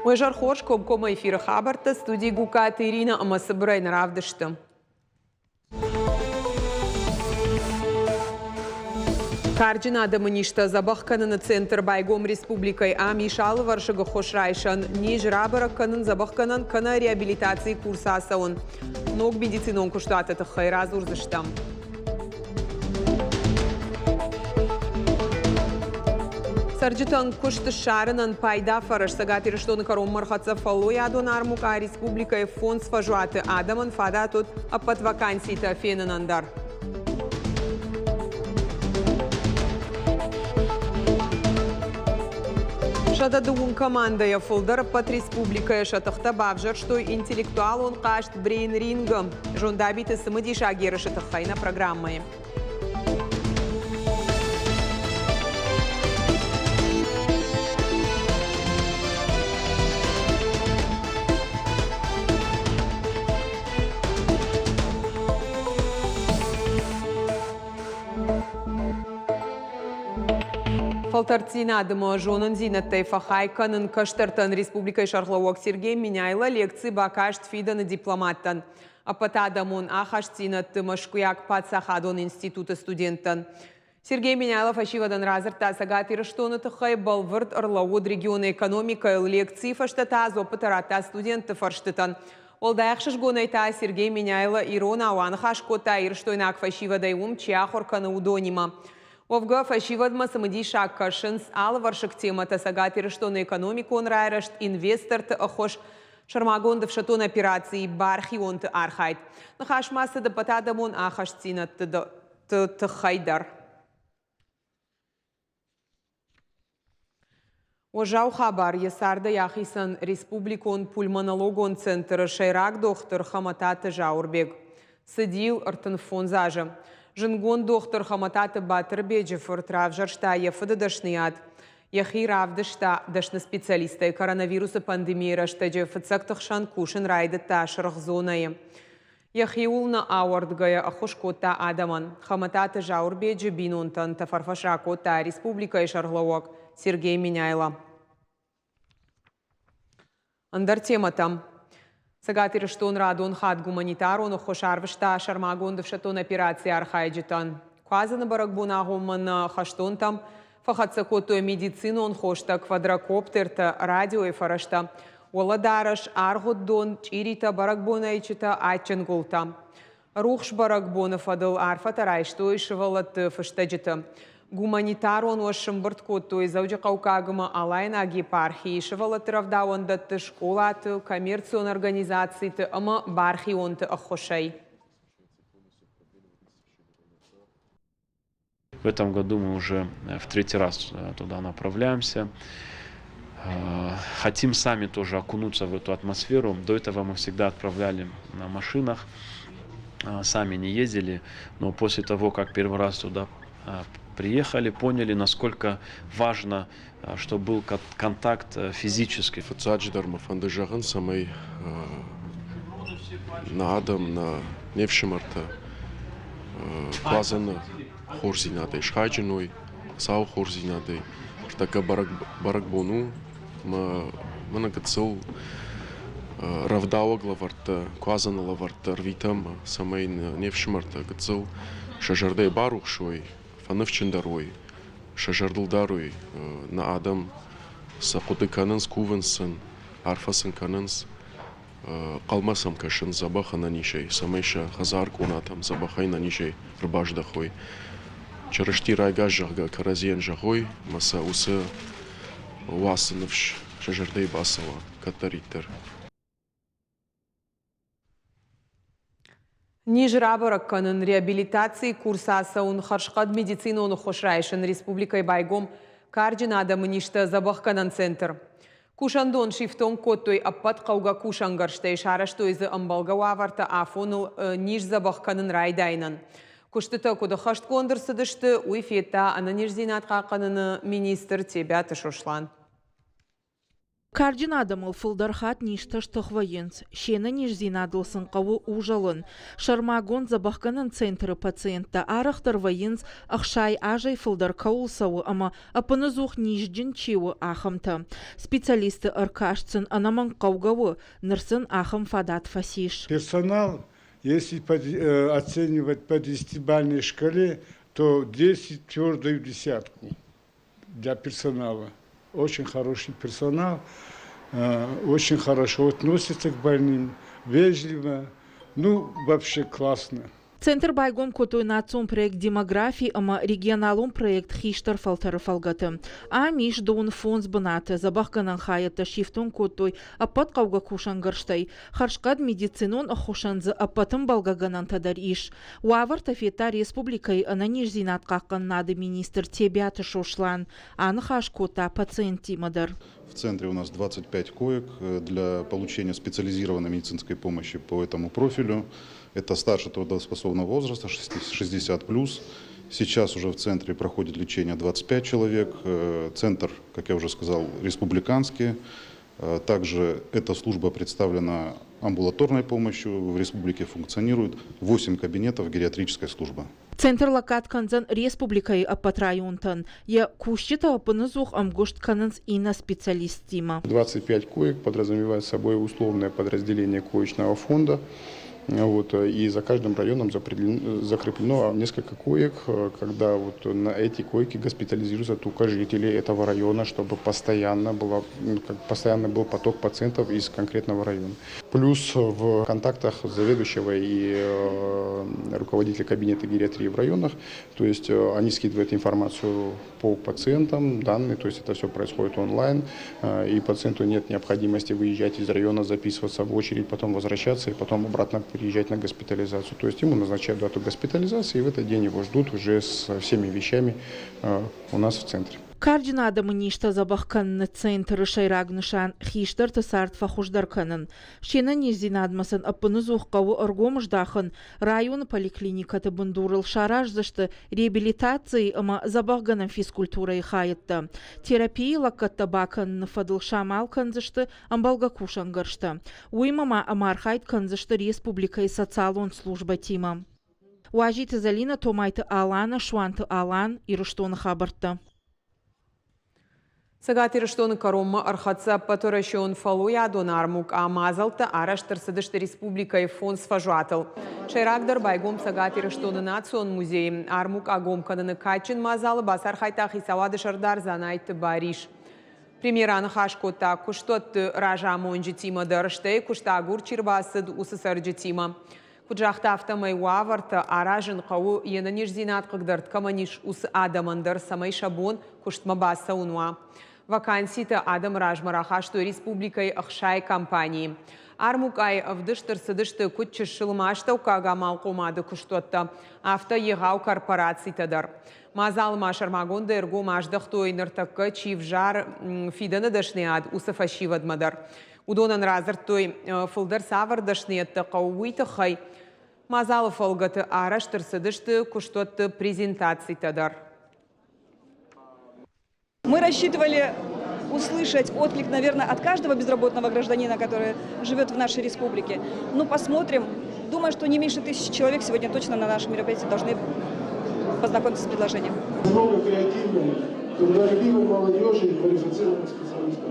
Уе зӕр хорз комкоммӕ эфиры хабӕрттӕ студийы Гукаты Ирина ӕмӕ цыбырӕй нӕ равдысты. Карджын адӕмы низтӕ дзӕбӕх кӕныны центр байгом республикӕйы. Ам ис алывӕрсыг ӕххуыс райсӕн, низ рабӕрӕг кӕнын, дзӕбӕхгӕнӕн кӕнӕ реабилитацийы курс ацӕуын. Ног медицинон куыстуаты тыххӕй радзурдзыстӕм. Цӕрджытӕн куыст ссарынӕн пайда фӕрӕз Цӕгат Ирыстоны кӕронмӕ ӕрхӕццӕ фӕллойадон армукъа республикӕйы фондз фӕзуаты адӕмӕн фадат уыд ӕппӕт ваканситӕ фенынӕн дӕр. 110 командӕйӕ фылдӕр ӕппӕт республикӕйы сӕ тыхтӕ бавзӕрстой интеллектуалон хъазт Брейн-ринг-ы. Зондабиты цымыдисаг ерысы тыххӕй нӕ программӕйы. Фӕлтӕрддзинад ӕмӕ зонындзинӕдтӕй фӕхай кӕнын кӕстӕртӕн республикӕйы сӕргълӕууӕг Сергей Меняйло лекци бакаст фидӕны дипломаттӕн. Ӕппӕтадӕмон ахастдзинӕдты Мӕскуыйаг паддзахадон институты студенттӕн. Сергей Меняйло фӕсивӕдӕн радзырдта Цӕгат Ирыстоны тыххӕй, бӕлвырд ӕрлӕууыд регионы экономикӕйыл. Лекцийы фӕстӕ та дзуӕппытӕ радта студентты фӕрстытӕн. Уӕлдай ӕхсызгонӕй та Сергей Меняйло иронау аныхас кодта ирыстойнаг фӕсивӕдӕй уым чи ахуыр кӕны, уыдонимӕ. Уӕвгӕ, фӕсивӕдмӕ цымыдисаг кӕсынц алывӕрсыг темӕтӕ Цӕгат Ирыстоны экономикон райрӕзт, инвесторты ӕххуыс, сӕрмагонд ӕфсӕддон операцийы бархионты архайд. Ныхас ма цыд ӕппӕтадӕмон ахӕстдзинӕдты тыххӕй дӕр. Уӕззау хабар йӕ цардӕй ахицӕн республикон пульмонологон центры сӕйраг дохтыр Хӕмӕтаты Зауырбег. Цыди йыл 35 азы. Зындгонд дохтыр Хӕмӕтаты Батырбеджы фырт равзӕрста йӕ фыды дӕсныйад. Йӕхи равдыста дӕсны специалистӕй коронавирусы пандемийы рӕстӕджы фыццӕгты хсӕн кусын райдыдта сырх зонӕйы. Йӕхиуыл нӕ ауӕрдгӕйӕ ӕххуыс кодта адӕмӕн. Хӕмӕтаты Зауырбеджы бинонтӕн тӕфӕрфӕс ракодта республикӕйы сӕргълӕууӕг Сергей Меняйло. Ӕндӕр темӕтӕм. Цӕгат Ирыстон радон хатт гуманитарон ӕххуыс арвыста сӕрмагонд ӕфсӕддон операцийы архайджытӕн. Куадзӕны бӕрӕгбон агъоммӕ нӕ хӕстонтӕм фӕхӕццӕ кодтой медицинон хостӕ, квадрокоптертӕ, радиойы фӕрӕзтӕ, уӕлӕдарӕс, аргъуыддон, чъиритӕ, бӕрӕгбоны ӕйчытӕ, адджын гуылтӕ. Рухс бӕрӕгбоны фӕдыл арфӕтӕ райстой сывӕллӕтты фыстӕджыты. Гуманитарон уӕз сӕмбырд кодтой Дзӕуджыхъӕуккаг ӕмӕ Алайнаг епархийы сывӕллӕтты рӕвдауӕндӕтты, скъолаты, коммерцион организациты ӕмӕ бархионты ӕххуысӕй. В этом году мы уже в третий раз туда направляемся. Хотим сами тоже окунуться в эту атмосферу. До этого мы всегда отправляли на машинах, сами не ездили, но после того, как первый раз туда приехали, поняли, насколько важно, чтобы был контакт физический. Фыццаджыдӕр мӕ фӕнды зӕгъын, цӕмӕй нӕ адӕм, нӕ не фсымӕртӕ куадзӕны хорздзинадӕй схайджын уой, Хуыцауы хорздзинадӕй. Ныртӕккӕ бӕрӕгбон у ӕмӕ мӕнӕ гыццыл рӕвдауӕг лӕвӕрттӕ, куадзӕны лӕвӕрттӕ ӕрвитӕм, цӕмӕй не фсымӕртӕ гыццыл сӕ зӕрдӕйы барухс уой, фӕныфсджындӕр уой, сӕ зӕрдыл дарой, нӕ адӕм сӕ хъуыды кӕнынц, кувынц сын, арфӕ сын кӕнынц, хъалмӕ сӕм кӕсынц дзӕбӕх ӕнӕнизӕй, цӕмӕй сӕ хӕдзар къонатӕм дзӕбӕхӕй ӕнӕнизӕй ӕрбаздӕхой. Чырысти райгас, зӕгъгӕ, кӕрӕдзийӕн зӕгъой, ӕмӕ сӕ уыцы уацы ныфс сӕ зӕрдӕйы бацӕуа кӕддӕриддӕр. Низ рабӕрӕг кӕнын, реабилитацийы курс ацӕуын, хӕрзхъӕд медицинон ӕххуыс райсын республикӕйы байгом карджын адӕмы низтӕ дзӕбӕхгӕнӕн центр. Кусӕндон сифтонг кодтой ӕппӕт хъӕугӕ кусӕнгӕрзтӕй, сарӕзтой дзы ӕмбӕлгӕ уавӕртӕ афоныл низ дзӕбӕх кӕнын райдайынӕн. Куыстытӕ куыд ӕххӕстгонд ӕрцыдысты, уый федта ӕнӕниздзинад хъахъхъӕныны министр Тебиаты Сослан. Карджын адӕмыл фылдӕр хатт низтӕ стых вӕййынц, се нӕниздзинадыл сын хъӕуы узӕлын. Сӕрмагонд дзӕбӕхгӕнӕн центры пациенттӕ арӕхдӕр вӕййынц, 60 азӕй фылдӕр кӕуыл цӕуы ӕмӕ ӕппынӕдзух низджын чи у, ахӕмтӕ. Специалистты ӕркаст сын ӕнӕмӕнг хъӕугӕ у, ныр сын ахӕм фадат фӕцис. Персонал, если оценивать по десятибалльной шкале, то 10 твердую десятку для персонала. Очень хороший персонал, очень хорошо относится к больным, вежливо, ну, вообще классно. Центр байгом кодтой национ проект «Демографи» ӕмӕ регионалон проект «Хистӕр фӕлтӕры» фӕлгӕты. Ам ис дыууын фондз бынаты, дзӕбӕхгӕнӕн хайӕдтӕ сифтонг кодтой ӕппӕт хъӕугӕ кусӕнгӕрзтӕй. Хӕрзхъӕд медицинон ӕххуысӕн дзы ӕппӕт ӕмбӕлгӕ гӕнӕнтӕ дӕр ис. Уавӕртӕ федта республикӕйы ӕнӕниздзинад хъахъхъӕнынады министр Тебиаты Сослан. Аныхас кодта пациенттимӕ дӕр. В центре у нас 25 коек для получения специализированной медицинской помощи по этому профилю. Это старше трудоспособного возраста, 60 плюс. Сейчас уже в центре проходит лечение 25 человек. Центр, как я уже сказал, республиканский. Также эта служба представлена амбулаторной помощью. В республике функционирует 8 кабинетов гериатрической службы. Центр лӕггад кӕндзӕн республикӕйы ӕппӕт районтӕн. Йӕ кусджытӕ ӕппынӕдзух ӕмгуыст кӕнынц иннӕ специалисттимӕ. 25 коек подразумевает собой условное подразделение коечного фонда. Вот, и за каждым районом закреплено несколько коек, когда вот на эти койки госпитализируются только жители этого района, чтобы постоянно, было, ну, как постоянно был поток пациентов из конкретного района. Плюс в контактах заведующего и руководителя кабинета гериатрии в районах, то есть они скидывают информацию по пациентам, данные, то есть это все происходит онлайн, и пациенту нет необходимости выезжать из района, записываться в очередь, потом возвращаться и потом обратно приезжать на госпитализацию. То есть ему назначают дату госпитализации, и в этот день его ждут уже со всеми вещами у нас в центре. Карджын адӕмы низтӕ дзӕбӕх кӕныны центры сӕйраг нысан хистӕрты цард фӕхуыздӕр кӕнын. Се нӕниздзинадмӕ сын ӕппынӕдзух хъӕуы ӕргом здахын. Районы поликлиникӕты бындурыл сараздзысты реабилитацийы ӕмӕ дзӕбӕхгӕнӕн физкультурӕйы хайӕдтӕ. Терапийы лӕггӕдтӕ бакӕныны фӕдыл самал кӕндзысты ӕмбӕлгӕ кусӕнгӕрзтӕ. Уыимӕ ма ӕмархайд кӕндзысты республикӕйы социалон службӕтимӕ. Уазиты Зӕлинӕ, Томайты Алана, Суанты Алан, Ирыстоны хабӕрттӕ. Цӕгат Ирыстоны кӕронмӕ ӕрхӕццӕ ӕппӕтуӕрӕсеон фӕллойадон армукъа. Мадзӕлттӕ арӕзт ӕрцыдысты республикӕйы фондз фӕзуатыл. Сӕйрагдӕр байгом Цӕгат Ирыстоны национ музейы. Армукъа гом кӕныны кадджын мадзалы бацархайдта хицауады сӕрдар Дзанайты Барис. Премьер аныхас кодта куыстуӕтты разамонджытимӕ дӕр, стӕй куыстагур чи рбацыд, уыцы цӕрджытимӕ. Куыд загъта, афтӕмӕй уавӕртӕ аразын хъӕуы, йе нӕниздзинад хъыгдӕрд кӕмӕн ис, уыцы адӕмӕн дӕр, цӕмӕй сӕ бон куыстмӕ бацӕуын уа. Ваканситӕ адӕмы размӕ рахастой республикӕйы 60 компанийы. Армукъайы ӕвдыст ӕрцыдысты куыд чысыл ӕмӕ астӕуккаг амалхъомады куыстуӕттӕ, афтӕ егъау корпорацитӕ дӕр. Мадзалы ма сӕрмагондӕй ӕргом аздӕхтой, ныртӕккӕ чи взары фидӕны дӕсныйад, уыцы фӕсивӕдмӕ дӕр. Уыдонӕн радзырдтой, фылдӕр цавӕр дӕсныйӕдтӕ хъӕуы, уый тыххӕй. Мадзалы фӕлгӕты арӕзт ӕрцыдысты куыстуӕтты презентацитӕ дӕр. Мы рассчитывали услышать отклик, наверное, от каждого безработного гражданина, который живет в нашей республике. Ну, посмотрим. Думаю, что не меньше тысячи человек сегодня точно на нашем мероприятии должны познакомиться с предложением. Много креативной, трудолюбивой молодежи и квалифицированных специалистов,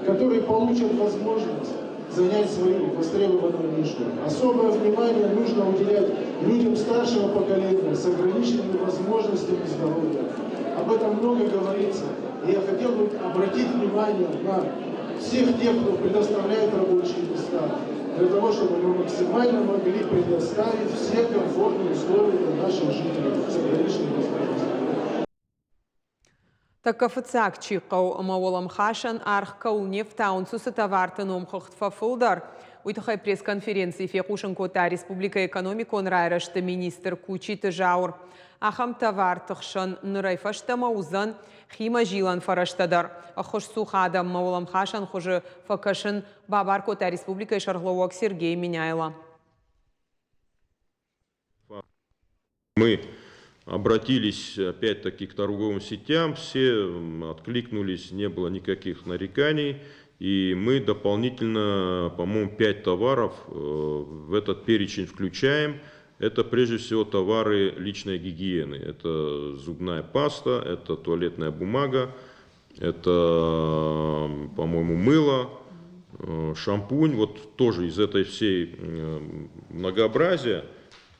которые получат возможность занять свою востребованную нишу. Особое внимание нужно уделять людям старшего поколения с ограниченными возможностями здоровья. Об этом много говорится. И я хотел бы обратить внимание на всех тех, кто предоставляет рабочие места, для того, чтобы мы максимально могли предоставить все комфортные условия для наших жителей с ограниченными возможностями. Тӕккӕ фыццаг чи хъӕуы ӕмӕ уӕлӕмхасӕн аргъ кӕуыл не фтауынц, уыцы товарты номхыгъд фӕфылдӕр. Уый тыххӕй пресс-конференцийы фехъусын кодта республикӕйы экономикон райрӕзты министр Кучиты Зауыр. Ахӕм товарты хсӕн нырӕй фӕстӕмӕ уыдзӕн химӕ зилӕн фӕрӕзтӕ дӕр. Ӕххуысцух адӕммӕ уӕлӕмхасӕн хуызы фӕкӕсын бабар кодта республикӕйы сӕргълӕууӕг Сергей Меняйло. Мы обратились опять-таки к торговым сетям, все откликнулись, не было никаких нареканий. И мы дополнительно, по-моему, 5 товаров в этот перечень включаем. Это прежде всего товары личной гигиены. Это зубная паста, это туалетная бумага, это, по-моему, мыло, шампунь. Вот тоже из этой всей многообразия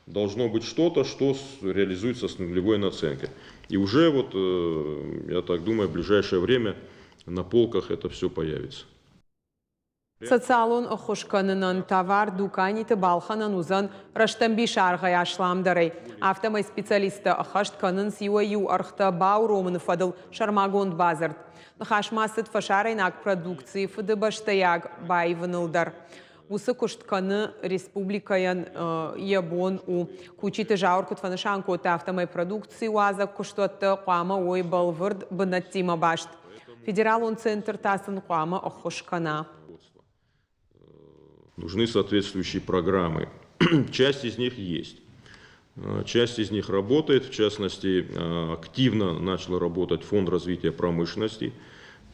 должно быть что-то, что реализуется с нулевой наценкой. И уже вот, я так думаю, в ближайшее время на полках это все появится. Социалон ӕххуыс кӕнынӕн товар дуканиты балхӕнӕн уыдзӕн рӕстӕмбис аргъӕй асламдӕрӕй. Афтӕмӕй специалисттӕ ӕххӕст кӕнынц иуӕй-иу ӕргътӕ бауромыны фӕдыл сӕрмагонд бадзырд. Ныхас ма цыд фӕсарӕйнаг продукцийы фыдыбӕстӕйаг баивыныл дӕр. Уыцы куыст кӕны республикӕйӕн йӕ бон у. Кучиты Зауыр куыд фӕнысан кодта, афтӕмӕй продукци уадзӕг куыстуӕттӕ хъуамӕ уой бӕлвырд бынӕттимӕ баст. Федералон центр та сын хъуамӕ ӕххуыс кӕна. Нужны соответствующие программы. Часть из них есть. Часть из них работает, в частности, активно начал работать Фонд развития промышленности.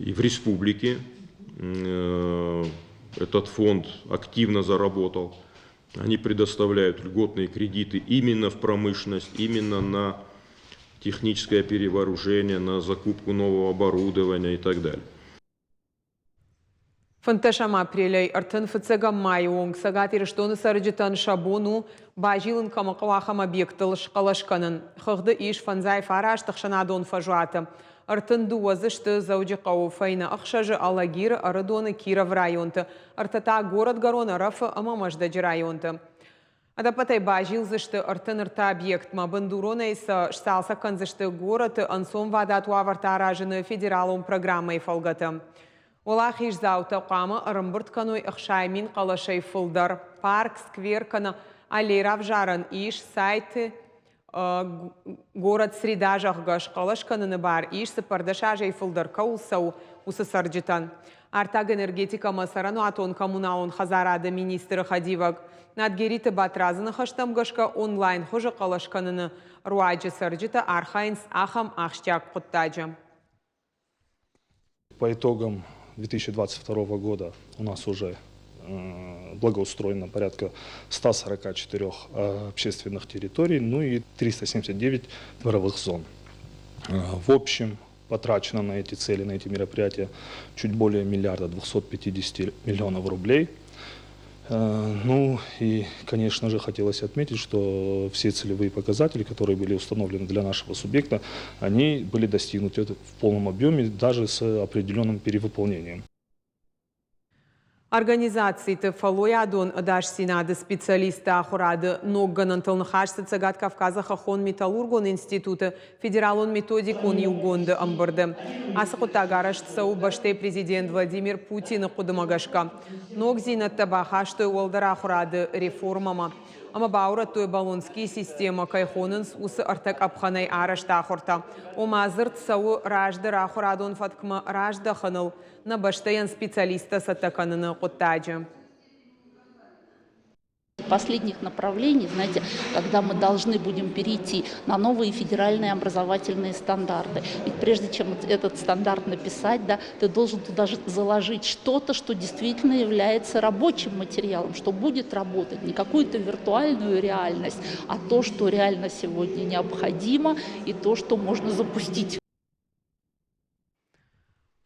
И в республике этот фонд активно заработал. Они предоставляют льготные кредиты именно в промышленность, именно на техническое перевооружение, на закупку нового оборудования и так далее. 15 апрелӕй 31 майы онг Цӕгат Ирыстоны цӕрджытӕн сӕ бон у базилын кӕмӕ хъӕуы, ахӕм объектыл схъӕлӕс кӕнын. Хыгъды ис 59 ӕхсӕнадон фӕзуаты. 32 дзы сты Дзӕуджыхъӕуы, фӕйнӕ ӕхсӕзы Алагиры, Ӕрыдоны, Кировы районты, ӕртӕ та Горӕтгӕрон, Ӕрӕфы ӕмӕ Мӕздӕджы районты. Ӕдӕппӕтӕй базилдзысты 33 объектмӕ. Бындуронӕй сӕ сцалцӕг кӕндзысты горӕты ӕнцонвадат уавӕртӕ аразыны федералон программӕйы фӕлгӕты. Уӕлахиздзаутӕ хъуамӕ ӕрӕмбырд кӕной 60 000 хъӕлӕсӕй фылдӕр. Парк, сквер кӕнӕ аллей равзарӕн ис сайты Город Среда, зӕгъгӕ, схъӕлӕс кӕныны бар ис 14 азӕй фылдӕр кӕуыл цӕуы, уыцы цӕрджытӕн. Артаг энергетикӕ ӕмӕ цӕрӕнуатон-коммуналон хӕдзарады министры хӕдивӕг Надгериты Батрадзы ныхӕстӕм гӕсгӕ онлайн хуызы хъӕлӕс кӕныны руаджы цӕрджытӕ архайынц ахӕм ахсджиаг хъуыддаджы. По итогам 2022 года у нас уже благоустроено порядка 144 общественных территорий, ну и 379 дворовых зон. В общем, потрачено на эти цели, на эти мероприятия чуть более миллиарда 250 миллионов рублей. Ну и, конечно же, хотелось отметить, что все целевые показатели, которые были установлены для нашего субъекта, они были достигнуты в полном объеме, даже с определенным перевыполнением. Организациты фӕллойадон ӕдасдзинады специалистты ахуырады ног гӕнӕнтыл ныхас цыд Цӕгат Кавказы хӕххон-металлургон институты федералон методикон иугонды ӕмбырды. Ацы хъуыддаг арӕзт цӕуы бӕстӕйы президент Владимир Путины хъуыдымӕ гӕсгӕ. Ногдзинӕдтӕ бахастой уӕлдӕр ахуырады реформӕмӕ ӕмӕ баурӕдтой Болонскийы системӕ кӕй хонынц, уыцы ӕртӕ къӕпхӕнӕй арӕзт ахуыртӕ. Ома дзырд цӕуы раздӕр ахуырадон фӕткмӕ раздӕхыныл, нӕ бӕстӕйӕн специалисттӕ цӕттӕ кӕныны хъуыддаджы. Последних направлений, знаете, когда мы должны будем перейти на новые федеральные образовательные стандарты. Ведь прежде чем этот стандарт написать, да, ты должен туда заложить что-то, что действительно является рабочим материалом, что будет работать, не какую-то виртуальную реальность, а то, что реально сегодня необходимо и то, что можно запустить.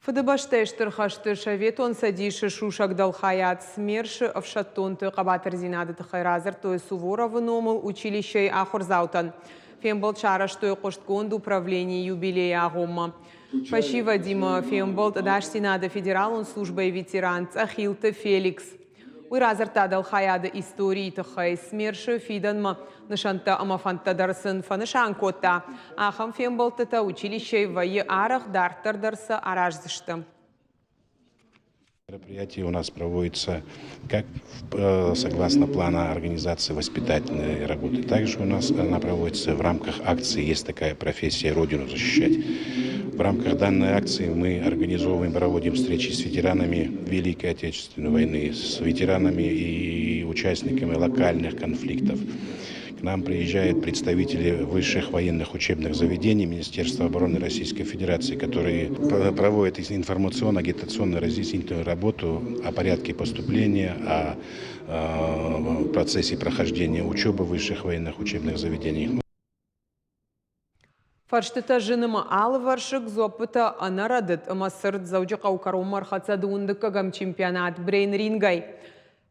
Фыдыбӕстӕйы Стыр хӕсты Советон Цӕдисы сусӕг дӕлхайад СМЕРШ-ы ӕфсӕддонты хъӕбатырдзинады тыххӕй радзырдтой Суворовы номыл училищейы ахуырдзаутӕн. Фембӕлд сарӕзтой хъуыстгонд управленийы юбилейы агъоммӕ. Фӕсивӕдимӕ фембӕлд Ӕдасдзинады федералон службӕйы ветеран Цъӕхилты Феликс. Уый радзырдта дӕлхайады историйы тыххӕй, СМЕРШ-ы фидӕнмӕ нысӕнттӕ ӕмӕ фӕндтӕ дӕр сын фӕнысан кодта. Ахӕм фембӕлдтытӕ училищейы вӕййы арӕх, дарддӕр дӕр сӕ араздзысты. Мероприятие у нас проводится как согласно плана организации воспитательной работы, также у нас она проводится в рамках акции «Есть такая профессия Родину защищать». В рамках данной акции мы организовываем, проводим встречи с ветеранами Великой Отечественной войны, с ветеранами и участниками локальных конфликтов. К нам приезжают представители высших военных учебных заведений Министерства обороны Российской Федерации, которые проводят информационно-агитационно разъяснительную работу о порядке поступления, о процессе прохождения учебы в высших военных учебных заведениях. Фӕрстытӕ зыны алывӕрсыг дзуӕппытӕ ӕнӕрӕдыд ӕмӕ цырд Дзӕуджыхъӕуы кӕронмӕ ӕрхӕццӕ дыууындыккӕгӕм чемпионат брейн-рингӕй.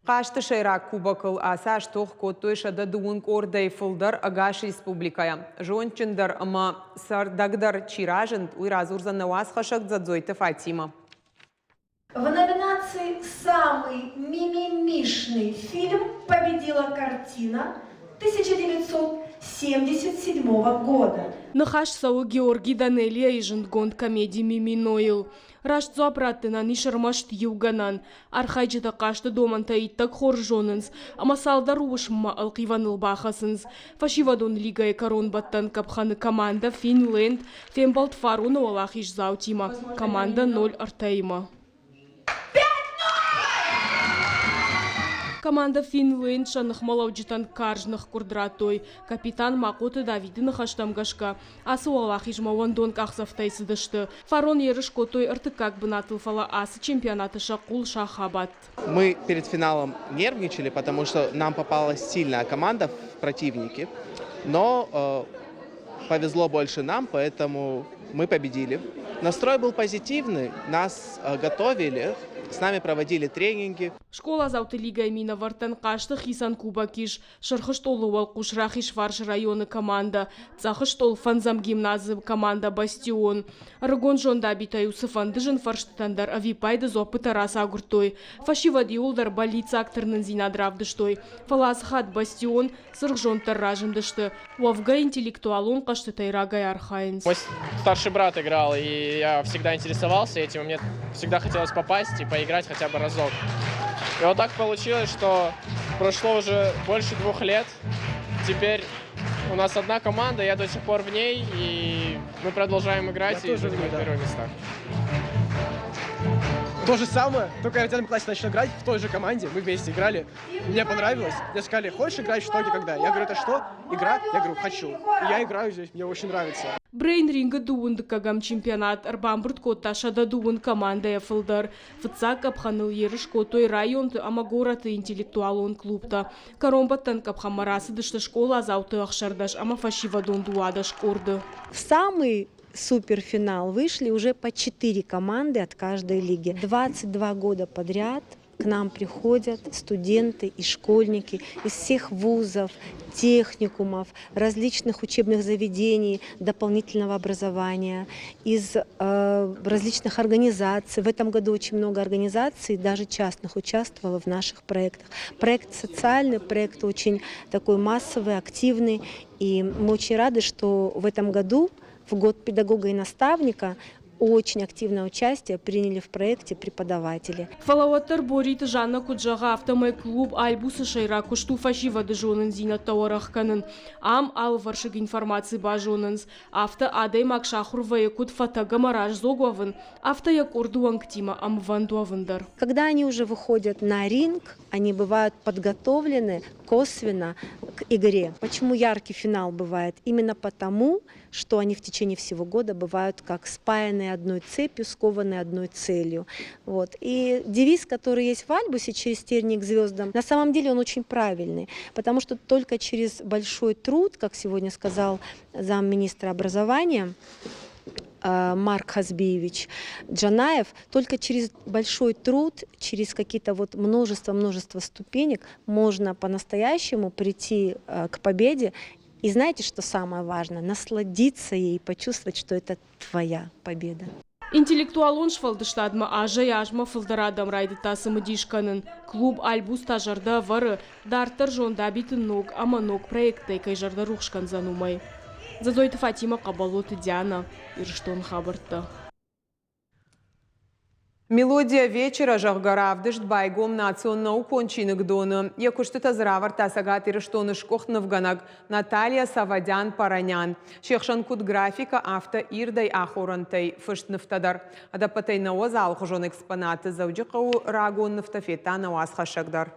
Хъазты сӕйраг кубокыл ацы аз тох кодтой 120 къордӕй фылдӕр ӕгас республикӕйӕ. Зондджындӕр ӕмӕ цӕрдӕгдӕр чи разынд, уый радзурдзӕн нӕ уацхӕссӕг Дзӕдзойты Фатимӕ. В номинации «Самый мимимишный фильм» победила картина 1977 года. Ныхас цӕуы Георгий Данелияйы зындгонд комеди «Миминойыл». Раст дзуапп раттынӕн ис ӕрмӕст иу гӕнӕн. Архайджытӕ хъазты домӕнтӕ иттӕг хорз зонынц ӕмӕ цалдӕр уысммӕ ӕлхъивӕныл бахӕцынц. Фӕсивӕдон лигӕйы кӕронбӕттӕн къӕпхӕны командӕ «Финленд» фембӕлд фароны уӕлахиздзаутимӕ, командӕ 0-3-имӕ. Командӕ Финленд сӕ ныхмӕлӕуджытӕн карз ныхкъуырд радтой. Капитан Махъоты Давиды ныхӕстӕм гӕсгӕ, ацы уӕлахизмӕ уӕндон къахдзӕфтӕй цыдысты. Фарон ерыс кодтой ӕртыккаг бынатыл, фӕлӕ ацы чемпионаты сӕ хъул сах абадт. Мы перед финалом нервничали, потому что нам попалась сильная команда в противники, но повезло больше нам, поэтому мы победили. Настрой был позитивный, нас готовили, с нами проводили тренинги. Скъоладзауты лигӕйы минӕвӕрттӕн хъазты хицӕн кубок ис. Сырх стъолы уӕлхъус Рахизфарсы районы командӕ, цъӕх стъол фӕндзӕм гимназы командӕ «Бастион». Ӕрыгон зондабитӕ-иу цыфӕнды зын фӕрстытӕн дӕр ӕвиппайды дзуӕппытӕ рацагуырдтой. Фӕсивӕд иууылдӕр бӕллиццаг тырнындзинад равдыстой. Фӕлӕ ацы хатт «Бастион» цыргъзонддӕр разындысты. Уӕвгӕ интеллектуалон хъӕзтытӕй рагӕй архайынц. Мой старший брат играл, и я всегда интересовался этим, мне всегда хотелось попасть и поиграть хотя бы разок. И вот так получилось, что прошло уже больше 2 лет. Теперь у нас одна команда, я до сих пор в ней, и мы продолжаем играть Я и тоже в ней, занимать да. первые места. То же самое, только я в 9 классе начал играть в той же команде, мы вместе играли. Мне понравилось. Мне сказали, хочешь играть что, где, когда? Я говорю, это что? Игра? Я говорю, хочу. И я играю здесь, мне очень нравится. Брейн-рингы дыууын дыккӕгӕм чемпионат ӕрбамбырд кодта 120 командӕйӕ фылдӕр. Фыццаг къӕпхӕныл ерыс кодтой районты ӕмӕ горӕты интеллектуалон клубтӕ. Кӕронбӕттӕн къӕпхӕнмӕ рацыдысты скъоладзауты 16 ӕмӕ фӕсивӕдон 12 къорды. В самый суперфинал вышли уже по 4 команды от каждой лиги. 22 года подряд к нам приходят студенты и школьники из всех вузов, техникумов, различных учебных заведений дополнительного образования, из различных организаций. В этом году очень много организаций, даже частных, участвовало в наших проектах. Проект социальный, проект очень такой массовый, активный. И мы очень рады, что в этом году, в год педагога и наставника, очень активное участие приняли в проекте преподаватели. Фӕлӕ уӕддӕр Бориты Жанна куыд зӕгъы, афтӕмӕй клуб Альбусы сӕйраг куыст у фӕсивӕды зонындзинӕдтӕ уӕрӕх кӕнын. Ам алывӕрсыг информаци базонынц. Афтӕ адӕймаг сахуыр вӕййы куыд фӕтӕг ӕмӕ раздзог уӕвын, афтӕ йӕ къорды уӕнгтимӕ ӕмвӕнд уӕвын дӕр. Когда они уже выходят на ринг, они бывают подготовлены косвенно к игре. Почему яркий финал бывает? Именно потому, что они в течение всего года бывают как спаянные одной цепью, скованные одной целью. Вот. И девиз, который есть в Альбусе «Через тернии к звездам», на самом деле он очень правильный, потому что только через большой труд, как сегодня сказал замминистра образования Марк Хазбиевич Джанаев, только через большой труд, через какие-то вот множество-множество ступенек можно по-настоящему прийти к победе. И знаете, что самое важное? Насладиться ей и почувствовать, что это твоя победа. Интеллектуалон сфӕлдыстадмӕ азӕй-азмӕ фылдӕр адӕм райдыдта цымыдис кӕнын. Клуб Альбус та зӕрдӕ ӕвӕры, дарддӕр зондабиты ног ӕмӕ ног проекттӕй кӕй зӕрдӕ рухс кӕндзӕн, уымӕй. Дзӕдзойты Фатимӕ, Хъӕбӕлоты Диана, Ирыстоны хабӕрттӕ. «Мелодия вечера», зӕгъгӕ, равдыст байгом национ наукон чиныгдоны. Йӕ куыстытӕ дзы равӕрдта Цӕгат Ирыстоны сгуыхт нывгӕнӕг Наталья Савадян-Паранян. Се хсӕн куыд графикӕ, афтӕ ирдӕй ахорӕнтӕй фыст нывтӕ дӕр. Ӕдӕппӕтӕй 90 алыхуызон экспонаты Дзӕуджыхъӕуы рагон нывтӕ федта нӕ уацхӕссӕг дӕр.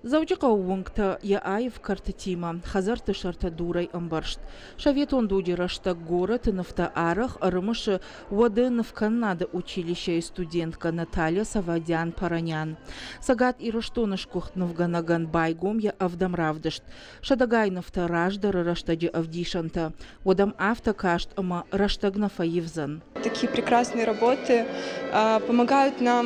Дзӕуджыхъӕуы уынгтӕ йӕ аив кӕртытимӕ, хӕдзӕртты сӕртӕ дурӕй ӕмбӕрзт. Советон дуджы рӕстӕг горӕты нывтӕ арӕх ӕрымысы уӕды нывкӕнынады училищейы студенткӕ Наталья Савадян-Паранян. Цӕгат Ирыстоны сгуыхт нывгӕнӕгӕн байгом йӕ ӕвдӕм равдыст. Сӕдӕгай нывтӕ раздӕры рӕстӕджы ӕвдисӕнтӕ. Уӕд ӕм афтӕ каст, ӕмӕ рӕстӕг нӕ фӕивдзӕн. Такие прекрасные работы помогают нам,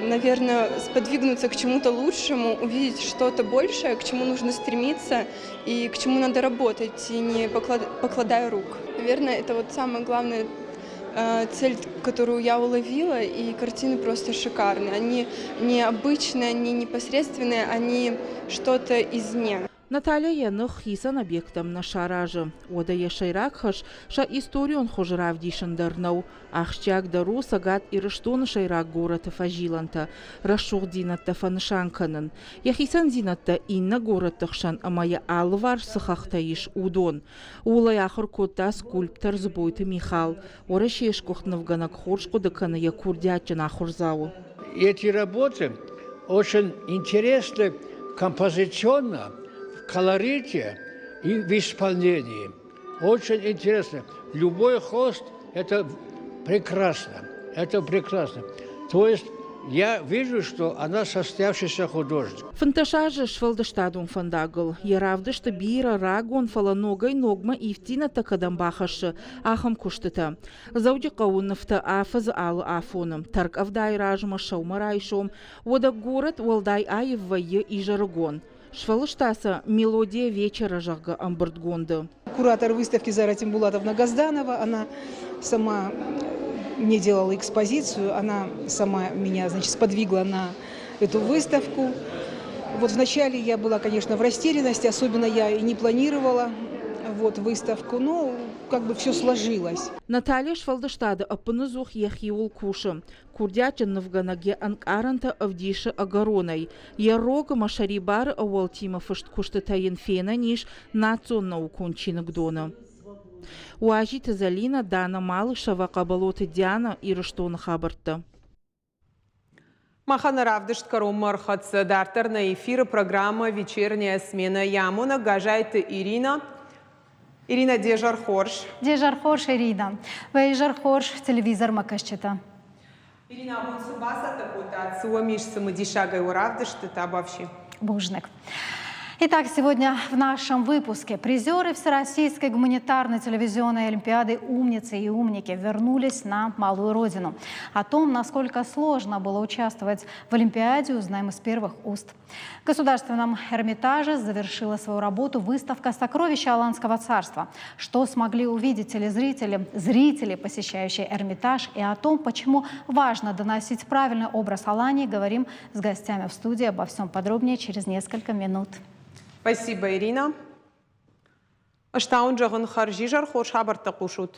наверное, сподвигнуться к чему-то лучшему, увидеть что-то большее, к чему нужно стремиться и к чему надо работать, и не покладая рук. Наверное, это вот самая главная цель, которую я уловила, и картины просто шикарные. Они необычные, они непосредственные, они что-то извне. Наталья йӕ ных хицӕн объекттӕм нӕ саразы. Уӕдӕ йӕ сӕйраг хӕс сӕ историон хуыз равдисын дӕр нӕу. Ахсджиагдӕр у Цӕгат Ирыстоны сӕйраг горӕты фӕзилӕнтӕ, рӕсугъддзинӕдтӕ фӕнысан кӕнын. Йӕ хицӕндзинӕдтӕ иннӕ горӕтты хсӕн ӕмӕ йӕ алыварс цы хӕхтӕ ис, уыдон. Ууыл ӕй ахуыр кодта скульптор Дзбойты Михал. Уӕрӕсейы сгуыхт нывгӕнӕг хорз хъуыды кӕны йӕ курдиатджын ахуырдзауы. Эти работы очень интересны композиционно, в колорите и в исполнении. Очень интересно. Любой холст – это прекрасно. Это прекрасно. То есть я вижу, что она состоявшийся художник. 15 азы сфӕлдыстадон фӕндагыл йӕ равдысты бирӕ рагон, фӕлӕ ногӕй-ногмӕ ивддзинӕдтӕ кӕдӕм бахӕссы, ахӕм куыстытӕ. Дзӕуджыхъӕуы нывтӕ афӕдзы алы афоны, тӕрккъӕвдайы размӕ сӕумӕрайсом, уӕдӕ горӕт уӕлдай аив вӕййы изӕрыгон. Сфӕлыста сӕ «Мелодия вечера», зӕгъгӕ, ӕмбырдгонды. Куратор выставки Зара Тимбулатовна Газданова, она сама мне делала экспозицию, она сама меня, значит, сподвигла на эту выставку. Вот вначале я была, конечно, в растерянности, особенно я и не планировала вот, выставку, но как бы все сложилось. Наталья сфӕлдыстады ӕппынӕдзух йӕхиуыл кусы. Курдиатджын нывгӕнӕг йӕ ӕнкъарӕнтӕ ӕвдисы ӕгӕронӕй. Йӕ рог ӕмӕ сӕрибары ӕууӕлтимӕ фыст куыстытӕ йын фенӕн ис национ наукон чиныгдоны. Уазиты Зӕлинӕ, Дана Малышева, Хъӕбӕлоты Диана, Ирыстоны хабӕрттӕ. Махӕн равдыст кӕронмӕ ӕрхӕццӕ. Дарддӕр нӕ эфиры программӕ «Вечерняя смена» йӕ амонӕг Газайты Ирина. Ирина, де зӕр хорз. Де зӕр хорз, Ирина. Уӕ изӕр хорз, телевизормӕ кӕсджытӕ. Ирина, абон цы бацӕттӕ кодтат, цы уӕм ис цымыдисагӕй уӕ равдысты табавси? Бузныг. Итак, сегодня в нашем выпуске призеры Всероссийской гуманитарной телевизионной олимпиады «Умницы и умники» вернулись на малую родину. О том, насколько сложно было участвовать в олимпиаде, узнаем из первых уст. В Государственном Эрмитаже завершила свою работу выставка «Сокровища Аланского царства». Что смогли увидеть телезрители, зрители, посещающие Эрмитаж, и о том, почему важно доносить правильный образ Алании, говорим с гостями в студии обо всем подробнее через несколько минут. Спасибо, Ирина. Ӕз та уын зӕгъын хӕрзизӕр, хорз хабӕрттӕ хъусут.